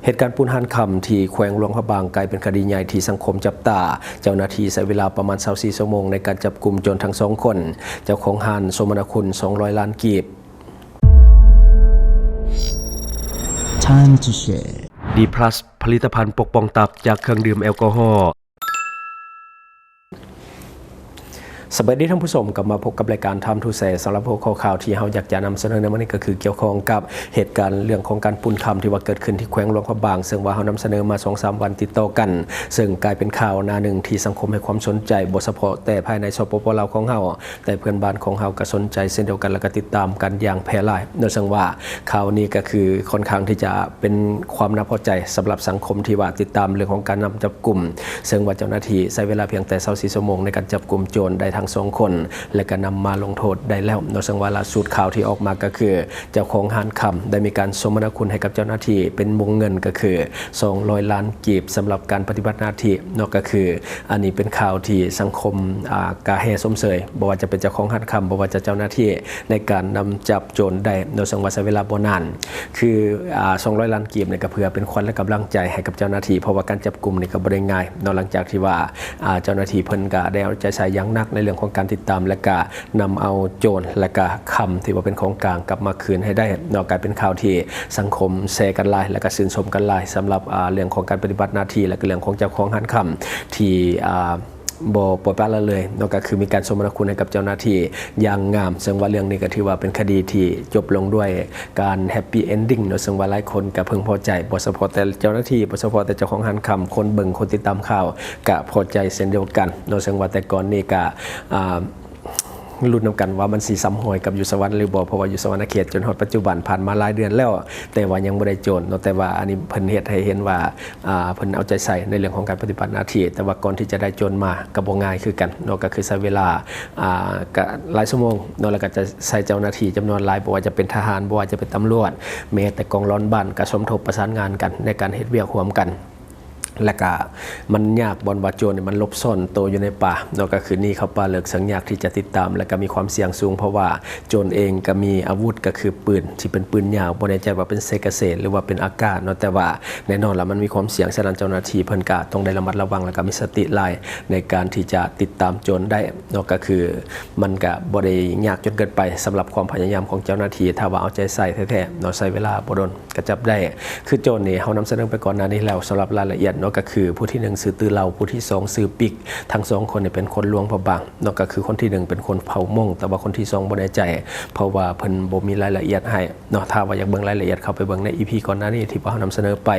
ເຫດການປຸ້ນຮ້ານຄຳທີ່ແຂວງຫຼວງພະບາງ ກາຍເປັນຄະດີໃຫຍ່ທີ່ສັງຄົມຈັບຕາ. ເຈົ້າໜ້າທີ່ໃຊ້ເວລາປະມານຊາວສີ່ຊົ່ວໂມງໃນການຈັບກຸມໂຈນທັງສອງຄົນ. ເຈົ້າຂອງຮ້ານສົມນາຄຸນສອງຮ້ອຍລ້ານກີບ. Time to share. ດີພລັສ ຜະລິດຕະພັນປົກປ້ອງຕັບຈາກເຄື່ອງດື່ມແອລກໍຮໍ. ສະບາຍດີທ່ານຜູ້ຊົມ, ກັບມາພົບກັບລາຍການ Time to Share. ສຳລັບຫົວຂໍ້ຂ່າວທີ່ເຮົາຢາກຈະນຳສະເໜີໃນມື້ນີ້ ກໍຄືກ່ຽວຂ້ອງກັບເຫດການເລື່ອງຂອງການປຸ້ນຄຳທີ່ວ່າເກີດຂຶ້ນທີ່ແຂວງຫຼວງພະບາງ, ເຊິ່ງວ່າເຮົານຳສະເໜີມາສອງສາມວັນຕິດຕໍ່ກັນ, ເຊິ່ງກາຍເປັນຂ່າວໜ້າໜຶ່ງທີ່ສັງຄົມໃຫ້ຄວາມສົນໃຈ, ບໍ່ສະເພາະແຕ່ພາຍໃນ ສປປ ລາວ ຂອງເຮົາ, ແຕ່ເພື່ອນບ້ານຂອງເຮົາກໍສົນໃຈເຊັ່ນດຽວກັນ ແລະ ກໍຕິດຕາມກັນຢ່າງແຜ່ຫຼາຍເນາະ. ເຊິ່ງວ່າຂ່າວນີ້ກໍຄືຄ່ອນຂ້າງທີ່ຈະ ເປັນຄວາມໜ້າພໍໃຈສຳລັບສັງຄົມທີ່ວ່າຕິດຕາມເລື່ອງຂອງການນຳຈັບກຸມ, ເຊິ່ງວ່າເຈົ້າໜ້າທີ່ໃຊ້ເວລາພຽງແຕ່ຊາວສີ່ຊົ່ວໂມງໃນການຈັບກຸມໂຈນໄດ້ທັງສອງຄົນ ແລະ ກໍນຳມາລົງໂທດໄດ້ແລ້ວເນາະ. ເຊິ່ງວ່າລ່າສຸດຂ່າວທີ່ອອກມາກໍຄື ເຈົ້າຂອງຮ້ານຄຳໄດ້ມີການສົມນາຄຸນໃຫ້ກັບເຈົ້າໜ້າທີ່ເປັນວົງເງິນກໍຄືສອງຮ້ອຍລ້ານກີບ ສຳລັບການປະຕິບັດໜ້າທີ່ເນາະ. ກໍຄືອັນນີ້ເປັນຂ່າວທີ່ສັງຄົມ ອ່າ ກະແຫ່ຊົມເຊີຍ ບໍ່ວ່າຈະເປັນເຈົ້າຂອງຮ້ານຄຳ ບໍ່ວ່າຈະເຈົ້າໜ້າທີ່ ໃນການນຳຈັບໂຈນໄດ້ເນາະ, ເຊິ່ງວ່າໃຊ້ເວລາບໍ່ນານ. ຄື ອ່າ ສອງຮ້ອຍລ້ານກີບນີ້ກໍເພື່ອເປັນຂວັນ ແລະ ກຳລັງໃຈໃຫ້ກັບເຈົ້າໜ້າທີ່, ເພາະວ່າການຈັບກຸມນີ້ກໍບໍ່ໄດ້ງ່າຍເນາະ. ຫຼັງຈາກທີ່ວ່າ ອ່າ ເຈົ້າໜ້າທີ່ເພິ່ນກໍໄດ້ເອົາໃຈໃສ່ຢ່າງໜັກໃນເລື່ອງຂອງການຕິດຕາມ ແລະ ກໍນຳເອົາໂຈນ ແລະ ກໍຄຳທີ່ວ່າເປັນຂອງກາງກັບມາຄືນໃຫ້ໄດ້ເນາະ, ກາຍເປັນຂ່າວທີ່ສັງຄົມແຊກັນຫຼາຍ ແລະ ກໍຊື່ນຊົມກັນຫຼາຍ ສຳລັບ ອ່າ ເລື່ອງຂອງການປະຕິບັດໜ້າທີ່ ແລະ ກໍເລື່ອງຂອງເຈົ້າຂອງຮ້ານຄຳທີ່ ອ່າ ບໍ່ປ່ອຍປະລະເລີຍເນາະ, ກໍຄືມີການສົມນາຄຸນໃຫ້ກັບເຈົ້າໜ້າທີ່ຢ່າງງາມ. ເຊິ່ງວ່າເລື່ອງນີ້ກໍຖືວ່າເປັນຄະດີທີ່ຈົບລົງດ້ວຍການ happy ending ເນາະ, ເຊິ່ງວ່າຫຼາຍຄົນກໍເພິ່ງພໍໃຈ, ບໍ່ສະເພາະແຕ່ເຈົ້າໜ້າທີ່, ບໍ່ສະເພາະແຕ່ເຈົ້າຂອງຮ້ານຄຳ, ຄົນເບິ່ງ, ຄົນຕິດຕາມຂ່າວກໍພໍໃຈເຊັ່ນດຽວກັນເນາະ. ເຊິ່ງວ່າແຕ່ກ່ອນນີ້ກໍ ອ່າ ລຸ້ນນຳກັນວ່າມັນຊິຊ້ຳຮອຍກັບຢູ່ສະຫວັນຫຼືບໍ່, ເພາະວ່າຢູ່ສະຫວັນນະເຂດຈົນຮອດປັດຈຸບັນຜ່ານມາຫຼາຍເດືອນແລ້ວ ແຕ່ວ່າຍັງບໍ່ໄດ້ໂຈນເນາະ. ແຕ່ວ່າອັນນີ້ເພິ່ນເຮັດໃຫ້ເຫັນວ່າ ອ່າ ເພິ່ນເອົາໃຈໃສ່ໃນເລື່ອງຂອງການປະຕິບັດໜ້າທີ່, ແຕ່ວ່າກ່ອນທີ່ຈະໄດ້ໂຈນມາກໍບໍ່ງ່າຍຄືກັນເນາະ, ກໍຄືໃຊ້ເວລາ ອ່າ ກໍຫຼາຍຊົ່ວໂມງເນາະ, ແລ້ວກໍຈະໃຊ້ເຈົ້າໜ້າທີ່ຈຳນວນຫຼາຍ, ບໍ່ວ່າຈະເປັນທະຫານ, ບໍ່ວ່າຈະເປັນຕຳຫຼວດ, ແມ້ແຕ່ກອງຫຼອນບ້ານກໍສົມທົບປະສານງານກັນໃນການເຮັດວຽກຮ່ວມກັນ. ແລ້ວກະມັນຍາກບ່ອນວ່າໂຈນນີ້ມັນຫຼົບຊ່ອນໂຕຢູ່ໃນປ່າເນາະ, ກໍຄືໜີເຂົ້າປ່າເລິກ, ເຊິ່ງຍາກທີ່ຈະຕິດຕາມ ແລ້ວກະມີຄວາມສ່ຽງສູງ, ເພາະວ່າໂຈນເອງກະມີອາວຸດ ກໍຄືປືນທີ່ເປັນປືນຍາວ, ບໍ່ແນ່ໃຈວ່າເປັນເຊກາເຊ ຫຼືວ່າເປັນອາກາ ເນາະ, ແຕ່ວ່າແນ່ນອນລະມັນມີຄວາມສ່ຽງ. ສະນັ້ນເຈົ້າໜ້າທີ່ເພິ່ນກະຕ້ອງໄດ້ລະມັດລະວັງ ແລ້ວກະມີສະຕິຫຼາຍໃນການທີ່ຈະຕິດຕາມໂຈນໄດ້ເນາະ, ກໍຄືມັນກະບໍ່ໄດ້ຍາກຈົນເກີນໄປສຳລັບຄວາມພະຍາຍາມຂອງເຈົ້າໜ້າທີ່. ຖ້າວ່າເອົາໃຈໃສ່ແທ້ໆເນາະ, ໃຊ້ເວລາບໍ່ດົນ ກໍຈັບໄດ້. ຄືໂຈນນີ້ເຮົານຳສະເໜີໄປກ່ອນໜ້ານີ້ແລ້ວ ສຳລັບລາຍລະອຽດເນາະ, ກໍຄືຜູ້ທີໜຶ່ງຊື່ຕື້ເລົາ, ຜູ້ທີສອງຊື່ປິກ, ທັງສອງຄົນນີ້ເປັນຄົນຫຼວງພະບາງເນາະ, ກໍຄືຄົນທີໜຶ່ງເປັນຄົນເຜົ່າມົ້ງ, ແຕ່ວ່າຄົນທີສອງບໍ່ແນ່ໃຈ ເພາະວ່າເພິ່ນບໍ່ມີລາຍລະອຽດໃຫ້ເນາະ. ຖ້າວ່າຢາກເບິ່ງລາຍລະອຽດ ເຂົ້າໄປເບິ່ງໃນອີພີກ່ອນໜ້ານີ້ທີ່ພວກເຮົານຳສະເໜີໄປ.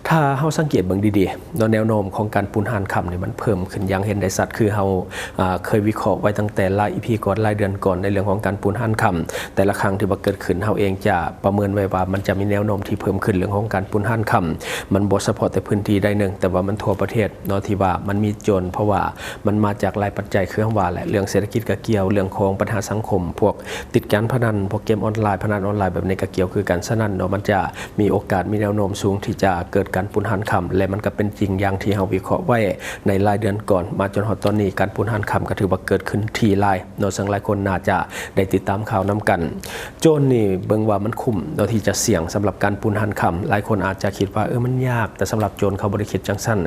ຖ້າເຮົາສັງເກດເບິ່ງດີໆເນາະ, ແນວໂນ້ມຂອງການປຸ້ນຮ້ານຄຳນີ້ມັນເພີ່ມຂຶ້ນຢ່າງເຫັນໄດ້ຊັດ, ຄືເຮົາ ອ່າ ເຄີຍວິເຄາະໄວ້ຕັ້ງແຕ່ຫຼາຍອີພີກ່ອນ, ຫຼາຍເດືອນກ່ອນ ໃນເລື່ອງຂອງການປຸ້ນຮ້ານຄຳ. ແຕ່ລະຄັ້ງທີ່ວ່າເກີດຂຶ້ນ ເຮົາເອງຈະປະເມີນໄວ້ວ່າມັນຈະມີແນວໂນ້ມທີ່ເພີ່ມຂຶ້ນເລື່ອງຂອງການປຸ້ນຮ້ານຄຳ. ມັນບໍ່ສະເພາະແຕ່ພື້ນທີ່ໃດໜຶ່ງ, ແຕ່ວ່າມັນທົ່ວປະເທດເນາະ ທີ່ວ່າມັນມີໂຈນ, ເພາະວ່າມັນມາຈາກຫຼາຍປັດໄຈ ຄືເຮົາວ່າແຫຼະ, ເລື່ອງເສດຖະກິດກໍກ່ຽວ, ເລື່ອງຂອງບັນຫາສັງຄົມ, ພວກຕິດການພະນັນ, ພວກເກມອອນລາຍ, ພະນັນອອນລາຍແບບນີ້ກໍກ່ຽວຄືກັນ. ສະນັ້ນເນາະ, ມັນຈະມີໂອກາດ, ມີແນວໂນ້ມສູງທີ່ຈະເກີດການປຸ້ນຮ້ານຄຳ, ແລະ ມັນກໍເປັນຈິງຢ່າງທີ່ເຮົາວິເຄາະໄວ້ໃນຫຼາຍເດືອນກ່ອນ. ມາຈົນຮອດຕອນນີ້ ການປຸ້ນຮ້ານຄຳກໍຖືວ່າເກີດຂຶ້ນທີ່ຫຼາຍ ເນາະ, ເຊິ່ງຫຼາຍຄົນໜ້າຈະໄດ້ຕິດຕາມຂ່າວນຳກັນ. ໂຈນນີ້ເບິ່ງວ່າມັນຄຸ້ມເນາະ ທີ່ຈະສ່ຽງສຳລັບການປຸ້ນຮ້ານຄຳ. ຫຼາຍຄົນອາດຈະຄິດວ່າ ເອີ ມັນຍາກ, ແຕ່ສຳລັບໂຈນເຂົາບໍ່ໄດ້ຄິດຈັ່ງຊັ້ນ.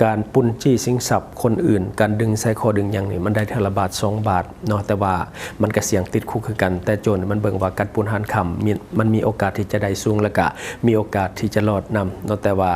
ການປຸ້ນຈີ້ຊິງຊັບຄົນອື່ນ, ການດຶງສາຍຄໍດຶງຫຍັງນີ້ ມັນໄດ້ເທື່ອລະບາດສອງບາດເນາະ, ແຕ່ວ່າມັນກະສ່ຽງຕິດຄຸກຄືກັນ. ແຕ່ໂຈນນີ້ມັນເບິ່ງວ່າການປຸ້ນຮ້ານຄຳ ມີ ມັນມີໂອກາດທີ່ຈະໄດ້ສູງ ແລ້ວກະມີໂອກາດທີ່ຈະລອດນຳເນາະ, ແຕ່ວ່າ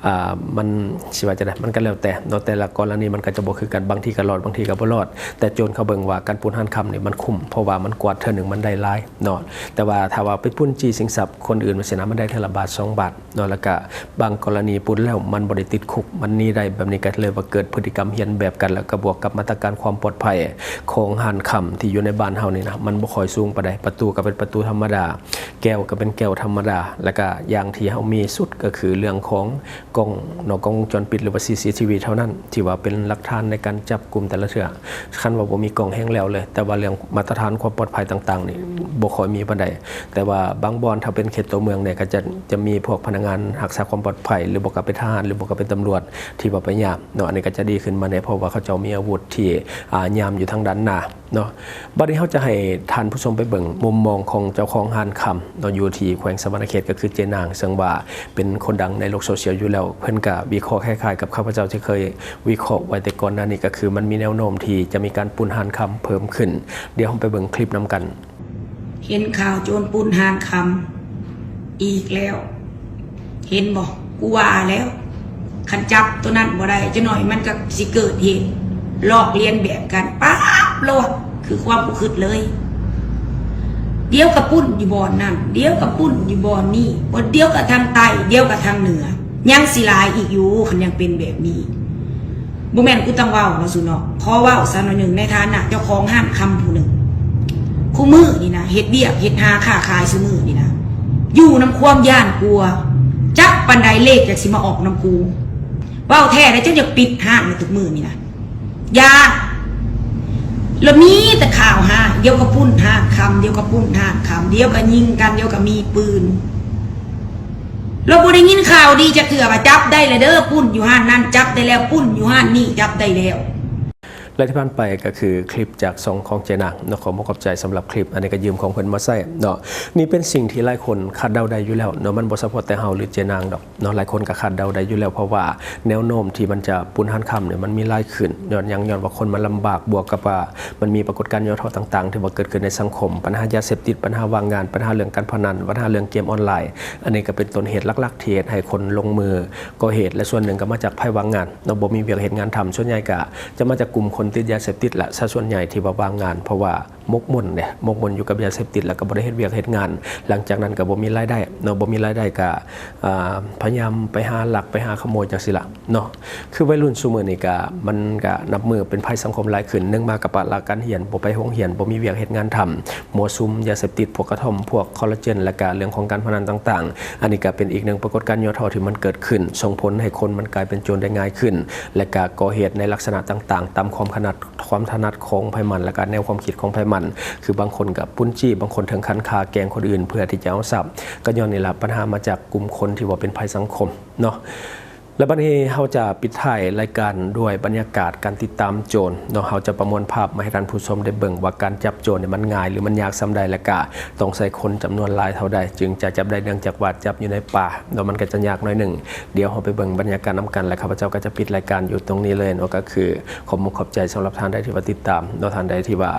ອ່າ ມັນຊິວ່າຈັ່ງໃດ ມັນກໍແລ້ວແຕ່ເນາະ, ແຕ່ລະກໍລະນີມັນກໍຈະບໍ່ຄືກັນ, ບາງທີກໍລອດ ບາງທີກໍບໍ່ລອດ. ແຕ່ໂຈນເຂົາເບິ່ງວ່າການປຸ້ນຮ້ານຄຳນີ້ມັນຄຸ້ມ ເພາະວ່າມັນກວາດເທື່ອໜຶ່ງມັນໄດ້ຫຼາຍເນາະ, ແຕ່ວ່າຖ້າວ່າໄປປຸ້ນຈີ້ຊິງຊັບຄົນອື່ນວ່າຊີ້ນະ ມັນໄດ້ເທື່ອລະບາດສອງບາດເນາະ, ແລ້ວກະບາງກໍລະນີປຸ້ນແລ້ວມັນບໍ່ໄດ້ຕິດຄຸກ ມັນໜີໄດ້, ແບບນີ້ກໍເລີຍວ່າເກີດພຶດຕິກຳຮຽນແບບກັນ ແລ້ວກໍບວກກັບມາດຕະການຄວາມປອດໄພຂອງຮ້ານຄຳທີ່ຢູ່ໃນບ້ານເຮົານີ້ນະ ມັນບໍ່ຄ່ອຍສູງປານໃດ, ປະຕູກໍເປັນປະຕູທຳມະດາ ແກ້ວກໍເປັນແກ້ວທຳມະດາ, ແລ້ວກະຢ່າງທີ່ເຮົາມີສຸດກໍຄືເລື່ອງຂອງກ້ອງເນາະ, ກ້ອງວົງຈອນປິດ ຫຼືວ່າ ຊີຊີທີວີ ເທົ່ານັ້ນ ທີ່ວ່າເປັນຫຼັກຖານໃນການຈັບກຸມແຕ່ລະເທື່ອ. ຄັນວ່າບໍ່ມີກ້ອງແຮ່ງແລ້ວເລີຍ, ແຕ່ວ່າເລື່ອງມາດຕະຖານຄວາມປອດໄພຕ່າງໆນີ້ ບໍ່ຄ່ອຍມີປານໃດ. ແຕ່ວ່າບາງບ່ອນ ຖ້າເປັນເຂດຕົວເມືອງແດ່ ກໍຈະ ຈະມີພວກພະນັກງານຮັກສາຄວາມປອດໄພ ຫຼືບໍ່ກໍເປັນທະຫານ ຫຼື ກໍເປັນຕຳຫຼວດທີ່ວ່າໄປຍາມເນາະ ອັນນີ້ກໍຈະດີຂຶ້ນມາແດ່ ເພາະວ່າເຂົາເຈົ້າມີອາວຸດທີ່ ອ່າ ຍາມຢູ່ທາງດ້ານໜ້າເນາະ. ບັດນີ້ເຮົາຈະໃຫ້ທ່ານຜູ້ຊົມໄປເບິ່ງມຸມມອງຂອງເຈົ້າຂອງຮ້ານຄຳເນາະ ຢູ່ທີ່ແຂວງສະຫວັນນະເຂດ ກໍຄືເຈນາງ ເຊິ່ງວ່າເປັນຄົນດັງໃນໂລກໂຊຊຽວຢູ່ແລ້ວ. ເພິ່ນກໍວິເຄາະຄ້າຍໆກັບຂ້າພະເຈົ້າທີ່ເຄີຍວິເຄາະໄວ້ແຕ່ກ່ອນໜ້ານີ້ ກໍຄືມັນມີແນວໂນ້ມທີ່ຈະມີການປຸ້ນຮ້ານຄຳເພີ່ມຂຶ້ນ. ດຽວເຮົາໄປເບິ່ງຄລິບນຳກັນ. ເຫັນຂ່າວໂຈນປຸ້ນຮ້ານຄຳອີກແລ້ວ ເຫັນບໍ່? ກູວ່າແລ້ວ ຄັນຈັບໂຕນັ້ນບໍ່ໄດ້ ຈັກໜ້ອຍມັນກໍຊິເກີດເຫດລອກລຽນແບບກັນປັບໂລດ ຄືຄວາມບໍ່ຄິດເລີຍ. ດຽວກໍປຸ້ນຢູ່ບ່ອນນັ້ນ ດຽວກໍປຸ້ນຢູ່ບ່ອນນີ້ ບໍ່ ດຽວກໍທາງໃຕ້ ດຽວກໍທາງເໜືອ ຍັງຊິຫຼາຍອີກຢູ່ ຄັນຍັງເປັນແບບນີ້. ບໍ່ແມ່ນກູຕ້ອງເວົ້າເນາະ ສູເນາະ ຂໍເວົ້າຊະໜ້ອຍໜຶ່ງ ໃນຖານະເຈົ້າຂອງຮ້ານຄຳຜູ້ໜຶ່ງ. ຄູ່ມື້ນີ້ນະ ເຮັດວຽກເຮັດຫາຄ້າຂາຍຊຸມື້ນີ້ນະ ຢູ່ນຳຄວາມຢ້ານກົວ ຈັກປານໃດເລກຢາກຊິມາອອກນຳກູ. ເວົ້າແທ້ແລ້ວ ເຈົ້າຢາກປິດຮ້ານໃນທຸກມື້ນີ້ນະ ຢ່າ ລະມີແຕ່ຂ່າວຮ້າຍ ດຽວກໍປຸ້ນຮ້ານຄຳ ດຽວກໍປຸ້ນຮ້ານຄຳ ດຽວກໍຍິງກັນ ດຽວກໍມີປືນ. ລະບໍ່ໄດ້ຍິນຂ່າວດີຈັກເທື່ອວ່າຈັບໄດ້ແລ້ວເດີ ປຸ້ນຢູ່ຮ້ານນັ້ນຈັບໄດ້ແລ້ວ ປຸ້ນຢູ່ຮ້ານນີ້ຈັບໄດ້ແລ້ວ. ແລະທີ່ຜ່ານໄປກໍຄືຄລິບຈາກຊ່ອງຂອງເຈນາງເນາະ ຂໍຂອບໃຈສຳລັບຄລິບ ອັນນີ້ກໍຢືມຂອງເພິ່ນມາໃຊ້ເນາະ. ນີ້ເປັນສິ່ງທີ່ຫຼາຍຄົນຄາດເດົາໄດ້ຢູ່ແລ້ວເນາະ ມັນບໍ່ສະເພາະແຕ່ເຮົາ ຫຼື ເຈນາງດອກເນາະ ຫຼາຍຄົນກໍຄາດເດົາໄດ້ຢູ່ແລ້ວ ເພາະວ່າແນວໂນ້ມທີ່ມັນຈະປຸ້ນຮ້ານຄຳນີ້ ມັນມີຫຼາຍຂຶ້ນ ຍ້ອນຫຍັງ? ຍ້ອນວ່າຄົນມັນລຳບາກ ບວກກັບວ່າມັນມີປາກົດການຫຍໍ້ທໍ້ຕ່າງໆ ທີ່ວ່າເກີດຂຶ້ນໃນສັງຄົມ ບັນຫາຢາເສບຕິດ ບັນຫາວ່າງງານ ບັນຫາເລື່ອງການພະນັນ ບັນຫາເລື່ອງເກມອອນລາຍ. ອັນນີ້ກໍເປັນຕົ້ນເຫດຫຼັກໆ ທີ່ເຮັດໃຫ້ຄົນລົງມືກໍ່ເຫດ ແລະສ່ວນໜຶ່ງກໍມາຈາກໄພວ່າງງານເນາະ ບໍ່ມີວຽກເຮັດງານທຳ. ສ່ວນໃຫຍ່ກໍຈະມາຈາກກຸ່ມຄົນຕິດຢາເສບຕິດລະ ຊະສ່ວນໃຫຍ່ທີ່ວ່າວ່າງງານ ເພາະວ່າໝົກໝຸ່ນເດ້ ໝົກໝຸ່ນຢູ່ກັບຢາເສບຕິດ ແລ້ວກໍບໍ່ໄດ້ເຮັດວຽກເຮັດງານ. ຫຼັງຈາກນັ້ນກໍບໍ່ມີລາຍໄດ້ເນາະ ບໍ່ມີລາຍໄດ້ກໍ ອ່າ ພະຍາຍາມໄປຫາລັກ ໄປຫາຂະໂມຍຈັ່ງຊີ້ລະເນາະ. ຄືໄວລຸ້ນຊຸມື້ນີ້ກະ ມັນກະນັບມື້ເປັນໄພສັງຄົມຫຼາຍຂຶ້ນ. ໜຶ່ງມາກະປະລະການຮຽນ ບໍ່ໄປໂຮງຮຽນ ບໍ່ມີວຽກເຮັດງານທຳ ມົ້ວສຸມຢາເສບຕິດ ພວກກະທ່ອມ ພວກຄໍລາເຈນ ແລະກະເລື່ອງຂອງການພະນັນຕ່າງໆ. ອັນນີ້ກະເປັນອີກໜຶ່ງປາກົດການຫຍໍ້ທໍ້ທີ່ມັນເກີດຂຶ້ນ ສົ່ງຜົນໃຫ້ຄົນມັນກາຍເປັນໂຈນໄດ້ງ່າຍຂຶ້ນ ແລະກະກໍ່ເຫດໃນລັກສະນະຕ່າງໆ ຕາມຄວາມຂະໜາດ ຄວາມຖະໜັດຂອງໃຜມັນ ແລະກະແນວຄວາມຄິດຂອງໃຜມັນ. ຄືບາງຄົນກະປຸ້ນຈີ້ ບາງຄົນເຖິງຂັ້ນຂ້າແກ່ງຄົນອື່ນເພື່ອທີ່ຈະເອົາຊັບ. ກະຍ້ອນນີ້ລະ ບັນຫາມາຈາກກຸ່ມຄົນທີ່ວ່າເປັນໄພສັງຄົມເນາະ. ແລະບັດນີ້ເຮົາຈະປິດທ້າຍລາຍການດ້ວຍບັນຍາກາດການຕິດຕາມໂຈນເນາະ. ເຮົາຈະປະມວນພາບມາໃຫ້ທ່ານຜູ້ຊົມໄດ້ເບິ່ງວ່າການຈັບໂຈນນີ້ມັນງ່າຍ ຫຼື ມັນຍາກສ່ຳໃດ ແລະກະຕ້ອງໃຊ້ຄົນຈຳນວນຫຼາຍເທົ່າໃດຈຶ່ງຈະຈັບໄດ້ ເນື່ອງຈາກວ່າຈັບຢູ່ໃນປ່າເນາະ ມັນກໍຈະຍາກໜ້ອຍໜຶ່ງ. ດຽວເຮົາໄປເບິ່ງບັນຍາກາດນຳກັນ ແລະຂ້າພະເຈົ້າກໍຈະປິດລາຍການຢູ່ຕົງນີ້ເລີຍເນາະ. ກໍຄືຂອບມຸກຂອບໃຈສຳລັບທ່ານໃດທີ່ວ່າຕິດຕາມເນາະ. ທ່ານໃດທີ່ວ່າ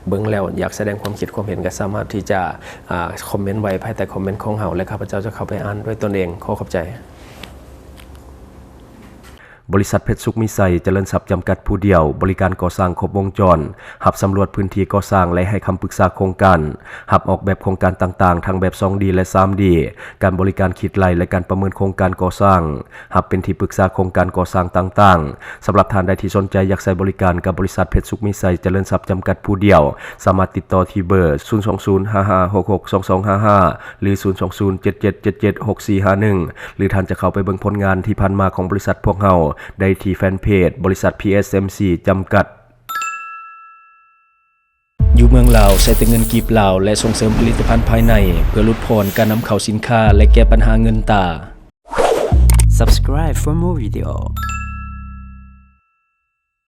ເບິ່ງແລ້ວຢາກສະແດງຄວາມຄິດຄວາມເຫັນ ກໍສາມາດທີ່ຈະ ອາ ຄອມເມັນໄວ້ພາຍໃຕ້ຄອມເມັນຂອງເຮົາ ແລະຂ້າພະເຈົ້າຈະເຂົ້າໄປອ່ານດ້ວຍຕົນເອງ. ຂໍຂອບໃຈ. ບໍລິສັດເພັດສຸກມີໄຊຈະເລີນຊັບຈຳກັດຜູ້ດຽວ ບໍລິການກໍ່ສ້າງຄົບວົງຈອນ, ຮັບສຳຫຼວດພື້ນທີ່ກໍ່ສ້າງ ແລະ ໃຫ້ຄຳປຶກສາໂຄງການ, ຮັບອອກແບບໂຄງການຕ່າງໆ ທັງແບບສອງດີ ແລະ ສາມດີ, ການບໍລິການຄິດໄລ່ ແລະ ການປະເມີນໂຄງການກໍ່ສ້າງ, ຮັບເປັນທີ່ປຶກສາໂຄງການກໍ່ສ້າງຕ່າງໆ. ສຳລັບທ່ານໃດທີ່ສົນໃຈຢາກໃຊ້ບໍລິການກັບບໍລິສັດເພັດສຸກມີໄຊຈະເລີນຊັບຈຳກັດຜູ້ດຽວ, ສາມາດຕິດຕໍ່ທີ່ເບີ ສູນສອງສູນ ຫ້າຫ້າຫົກຫົກ ສອງສອງຫ້າຫ້າ ຫຼື ສູນສອງສູນ ເຈັດເຈັດເຈັດເຈັດ ຫົກສີ່ຫ້າໜຶ່ງ ຫຼື ທ່ານຈະເຂົ້າໄປເບິ່ງຜົນງານທີ່ຜ່ານມາຂອງບໍລິສັດພວກເຮົາໄດ້ທີ່ແຟນເພຈ ບໍລິສັດ ພີເອັສເອັມຊີ ຈຳກັດ. ຢູ່ເມືອງລາວ ໃຊ້ແຕ່ເງິນກີບລາວ ແລະ ສົ່ງເສີມຜະລິດຕະພັນພາຍໃນ ເພື່ອຫຼຸດຜ່ອນການນຳເຂົ້າສິນຄ້າ ແລະ ແກ້ບັນຫາເງິນຕາ. Subscribe for more video.